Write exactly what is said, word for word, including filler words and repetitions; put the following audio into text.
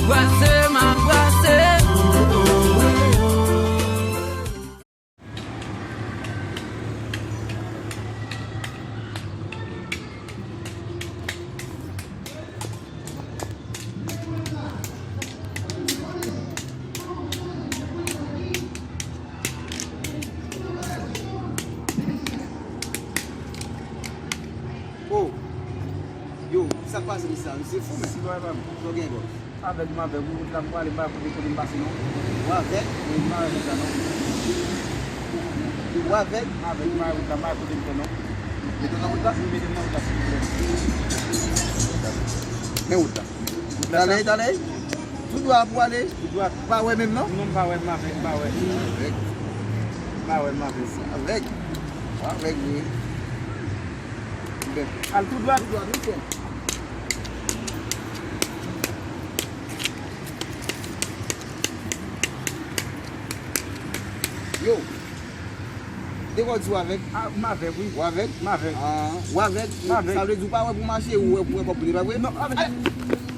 Brase, m ap brase. Oh. Yo, sa k pase misye a? Misye fou, men. Sinon, e pa m. Sa w gen, bòs? Avèg, m avèg. Wi, wout la, m prale, m pa kote, kote m pase, non. Ou avèg? Wi, m avèg wout la, non. Ou avèg? M avèg, m avèg wout la, m pa kote m fè, non. Mete w nan wout la? Wi, mete m nan wout la, silvouplè. Men wout la. Talè, talè. Tou dwat pou ale. Tou dwat. Pa wè menm, non? Non, m pa wè, m avèg, m pa wè. Avèg. M pa wè, m avèg. Avèg. Avèg, wi. Al tou dwat. Tou dwat, wi, frè. Yo. De kò di w avèg? Ah, m avèg, wi. W avèg? M avèg. Ah, w avèg? M avèg. Sa vle di w pa wè pou mache, ou wè pou wè kòb li, pa vre? Non, avèg.